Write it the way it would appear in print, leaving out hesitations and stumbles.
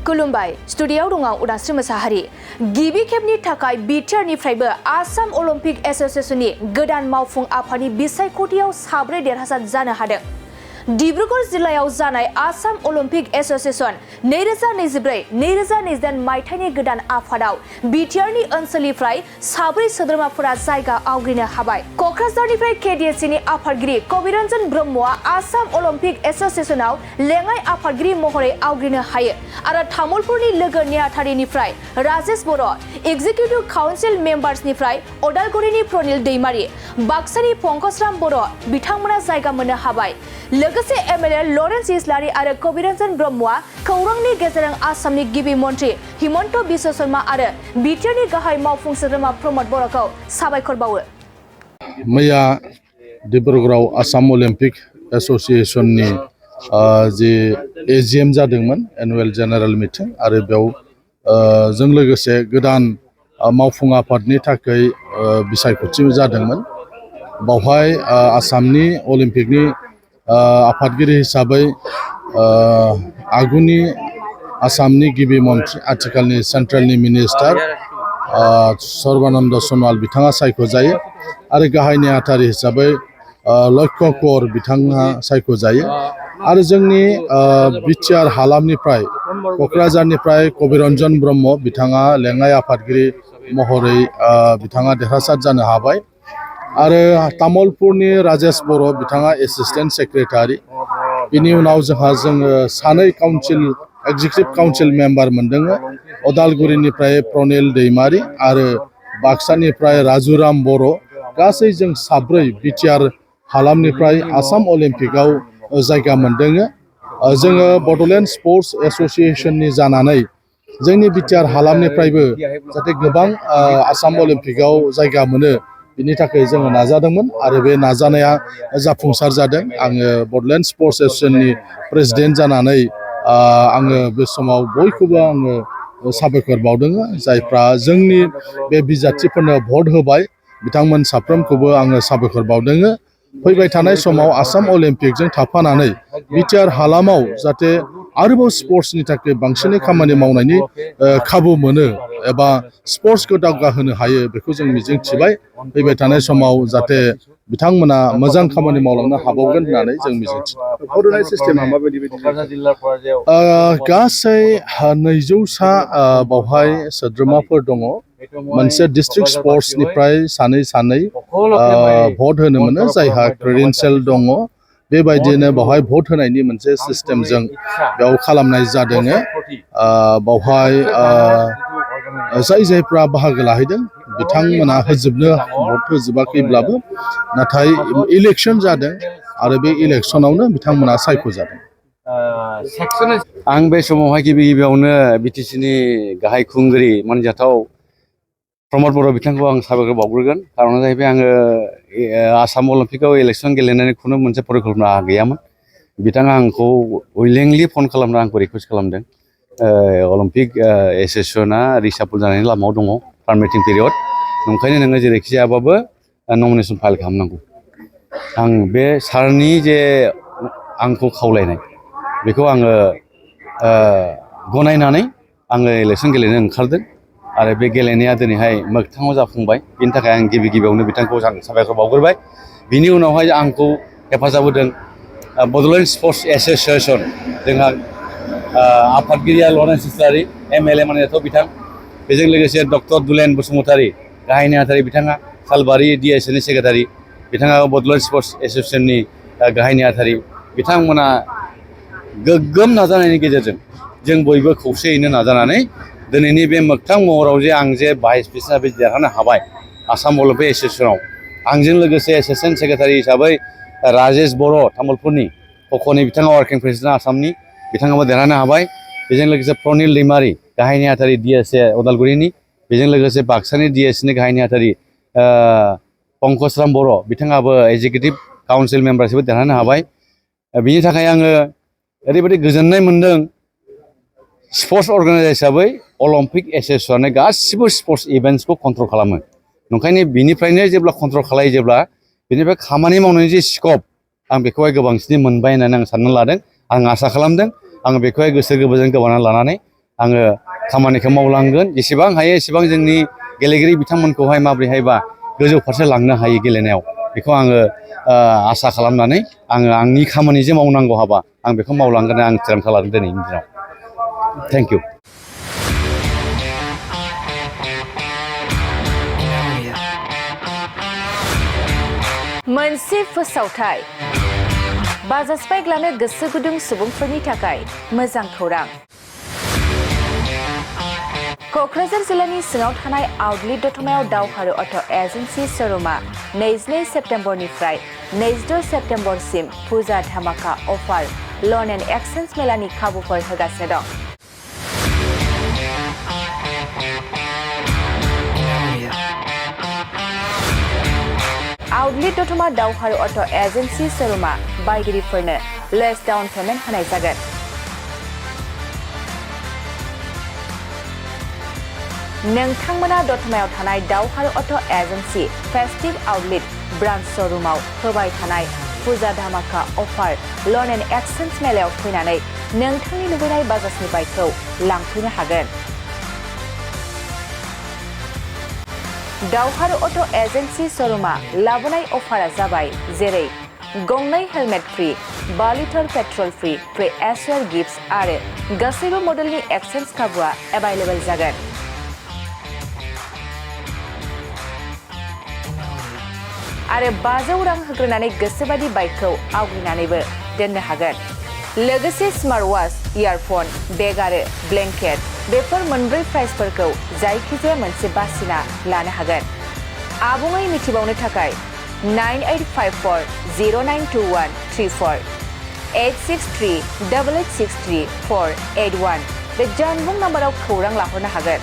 खुलुमबाय स्टुडिय'आव दं आं उदांस्रि मोसाहारि गिबि खेबनि थाखाय बिटिआरनिफ्रायबो आसाम अलिम्पिक एस'सिएशननि गोदान मावफुं आफादनि बिसायख'थियाव 4 देरहासार जानो हादों। डिब्रुगढ़ जिल्लायाव जानाय आसाम अलिम्पिक एस'सिएशन 2024-2029 मायथाइनि गोदान आफादाव बिटिआरनि ओनसोलनिफ्राय 4 सोद्रोमाफोरा जायगा आवग्रिनो हाबाय। क'क्राझारनिफ्राय केडिएसिनि आफादगिरि कबिरन्जन ब्रह्मआ आसाम अलिम्पिक एस'सिएशनाव लेङाइ आफादगिरि महरै आवग्रिनो हायो आरो तामुलपुरनि लोगो नेहाथारिनिफ्राय राजेश बर', एक्जिकिउटिभ काउन्सिल मेम्बार्सनिफ्राय अदालगुरिनि प्रनिल दैमारि, बाक्सानि पंकजराम बर' बिथांमोना जायगा मोननो हाबाय। लोगोसे एमएलए लरेन्स इस्लारि आरो कबिरन्जन ब्रह्मआ खौरांनि गेजेरजों आसामनि गिबि मन्त्रि हिमन्त बिश्व शर्मा आरो बिटिआरनि गाहाय मावफुं सोद्रोमा प्रमद बर'खौ साबायखर बावो। मैया डिब्रुगढ़आव आसाम अलिम्पिक एस'सिएशननि जि एजिएम जादोंमोन एनुवेल जेनेरेल मिटिं आरो बेयाव जों लोगोसे गोदान मावफुं आफादनि थाखाय बिसायख'थि जादोंमोन। बावहाय आसामनि अलिम्पिकनि आफादगिरि हिसाबै आगुनि आसामनि गिबि मन्त्रि आथिखालनि सेन्ट्रेलनि मिनिस्टार सर्बानन्द सन'वाल बिथाङा सायख'जायो आरो गाहाय नेहाथारि हिसाबै यख'थ बिथाङा सायख'जायो आरो जोंनि बिटिआर हालामनिफ्राय क'क्राझारनिफ्राय कबिरन्जन ब्रह्म बिथाङा लेङाइ आफादगिरि महरै बिथाङा देरहासार जानो हाबाय आरो तामुलपुरनि राजेश बर' बिथाङा एसिस्टेन्ट सेक्रेटारि। बिनि उनाव जोङो 2 काउन्सिल एक्जिकिउटिभ काउन्सिल मेम्बार मोनदों। अदालगुरिनिफ्राय प्रनिल दैमारि आरो बाक्सानिफ्राय राजुराम बर'। गासै जों 4 बिटिआर हालामनिफ्राय आसाम अलिम्पिकआव जायगा मोनदों। जोङो बड'लेण्ड स्पर्ट्स एस'सिएशननि जानानै जोंनि बिटिआर हालामनिफ्रायबो जाहाथे गोबां आसाम अलिम्पिकआव जायगा मोनो बिनि थाखाय जोङो नाजादोंमोन आरो बे नाजानाया जाफुंसार जादों। आङो बड'लेण्ड स्पर्ट्स एस'सिएशननि प्रेसिडेन्ट जानानै आङो बे समाव बयखौबो आङो साबायखर बावदों जायफ्रा जोंनि बे बिजाथिफोरनो भट होबाय बिथांमोन साफ्रोमखौबो आङो साबायखर बावदों। फैबाय थानाय समाव आसाम अलिम्पिकजों थाफानानै बिटिआर हालामाव जाहाथे आरोबाव स्पर्ट्सनि थाखाय बांसिनै खामानि मावनायनि खाबु मोनो एबा स्पर्ट्सखौ दावगाहोनो हायो बेखौ जों मिजिंथिबाय। फैबाय थानाय समाव जाहाथे बिथांमोना मोजां खामानि मावलांनो हाबावगोन होननानै जों मिजिंथियो। गासै 200सा बावहाय सोद्रोमाफोर दङ। मोनसे डिस्ट्रिक्ट स्पर्ट्सनिफ्राय सानै भट होनो मोनो जायहा क्रेडेन्सियेल दङ। बेबायदिनो बावहाय भट होनायनि मोनसे सिस्टेमजों बेयाव खालामनाय जादों। बावहाय जायफ्रा बाहागो लाहैदों बिथांमोना भट होजोबाखैब्लाबो नाथाय इलेक्सन जादों आरो बे इलेक्सनावनो बिथांमोना सायख'जादों। आं बे समावहाय गिबियावनो बिटिसिनि गाहाय खुंगिरि मानजाथाव प्रमद बर' बिथांखौ आं साबायखर बावग्रोगोन। कारना जाहैबाय आङो आसाम अलिम्पिकआव इलेक्सन गेलेनायनि खुनु मोनसे परिकल्पना गैयामोन। बिथाङा आंखौ उइलिंलि फन खालामना आंखौ रिकुवेस्ट खालामदों। अलिम्पिक एस'सिएशना रिसाफल जानायनि लामायाव दङ पारमिटिं पिरियड, ओंखायनो नोङो जेरैखि जायाबाबो नमिनेसन फाइल खालामनांगौ। आं बे सारनि जे आंखौ खावलायनाय बेखौ आङो गनायनानै आङो इलेक्सन गेलेनो ओंखारदों आरो बे गेलेनाया दिनैहाय मोगथाङाव जाफुंबाय। बिनि थाखाय आं गिबियावनो बिथांखौ साबायखर बावग्रोबाय। बिनि उनावहाय आंखौ हेफाजाब होदों बड'लेण्ड स्पर्ट्स एस'सिएशन, जोंहा आफादगिरिया लरेन्स इस्लारि, एमएलए मानजाथाव बिथां, बेजों लोगोसे डक्टर दुलेन बसुमतारी गाहाय नेहाथारि बिथाङा, सालबारि डिएसएनि सेक्रेटारि बिथाङा, बड'लेण्ड स्पर्ट्स एस'सिएशननि गाहाय नेहाथारि बिथांमोना गोग्गोम नाजानायनि गेजेरजों जों बयबो खौसेयैनो नाजानानै दिनैनि बे मोगथां महराव जे आं जे भाइस प्रेसिडेन्ट हिसाबै देरहानो हाबाय आसाम अलिम्पिक एस'सिएशनाव, आंजों लोगोसे एसिस्टेन्ट सेक्रेटारि हिसाबै राजेश बर' तामुलपुरनि क'क'नि बिथाङा वार्किं प्रेसिडेन्ट आसामनि बिथाङाबो देरहानो हाबाय। बेजों लोगोसे प्रनिल दैमारि गाहाय नेहाथारि डिएसए अदालगुरिनि, बेजों लोगोसे बाक्सानि डिएससिनि गाहाय नेहाथारि पंकजराम बर' बिथाङाबो एक्जिकिउटिभ काउन्सिल मेम्बार हिसाबै देरहानो हाबाय। बिनि थाखाय आङो ओरैबायदि गोजोननाय मोन्दों। स्पर्ट्स अर्गानाइजार हिसाबै अलिम्पिक एस'सिएशना गासिबो स्पर्ट्स इभेन्ट्सखौ कन्ट्रल खालामो। ओंखायनो बिनिफ्रायनो जेब्ला कन्ट्रल खालायो जेब्ला बेनिफ्राय खामानि मावनायनि जे स्कप आं बेखौहाय गोबांसिन मोनबाय होननानै आं सानना लादों। आं आसा खालामदों आं बेखौहाय गोसो गोरबोजों गोबाना लानानै आङो खामानिखौ मावलांगोन जेसेबां हायो एसेबां जोंनि गेलेगिरि बिथांमोनखौहाय माबोरैहायबा गोजौ फारसे लांनो हायो गेलेनायाव बेखौ आङो आसा खालामनानै आङो आंनि खामानि जे मावनांगौ हाबा आं बेखौ मावलांगोन आं थिरांथा लादों दिनैनि दिनाव थेंक इउ मोनसे फोसावथाय बाजाज बाइक लानो गोसो गुदुं सुबुंफोरनि थाखाय मोजां खौरां क'क्राझार जिल्लानि सिङाव थानाय आउटलेट दतमायाव दावहारु अट' एजेन्सि श'रुमा 22 सेप्तेम्बरनिफ्राय 26 सेप्तेम्बरसिम फुजा धामाका अफार लन एन्ड एक्सचेन्ज मेलानि खाबुफोर होगासिनो दं आउटलेट दतमा दावहारु अट' एजेन्सि श'रुमा बायगिरिफोरनो लेस डाउन पेमेन्ट होनाय जागोन नोंथांमोना दतमायाव थानाय दावहारु auto' agency festive outlet branch श'रुमाव होबाय थानाय फुजा धामाका अफार लन एन्ड एक्सचेन्ज मेलायाव फैनानै नोंथांनि लुबैनाय बाजाजनि बाइकखौ लांफैनो हागोन दावहारु अट' एजेन्सि श'रुमा लाबोनाय अफारा जाबाय जेरै गंनै helmet free 5 litre petrol free assured gifts आरो गासैबो मडेलनि एक्सचेन्ज खाबुआ एभाइलेबल जागोन आरो 500 रां होग्रोनानै गोसोबादि बाइकखौ आवग्रिनानैबो दोननो हागोन लोगोसे स्मार्ट वाच इयारफन बेग आरो ब्लेंकेट बेफोर मोनब्रै प्राइसफोरखौ जायखिजाया मोनसे बासिना लानो हागोन आबुङै मिथिबावनो थाखाय 9854092134 8638863 481 बे जानबुं नाम्बाराव खौरां लाहरनो हागोन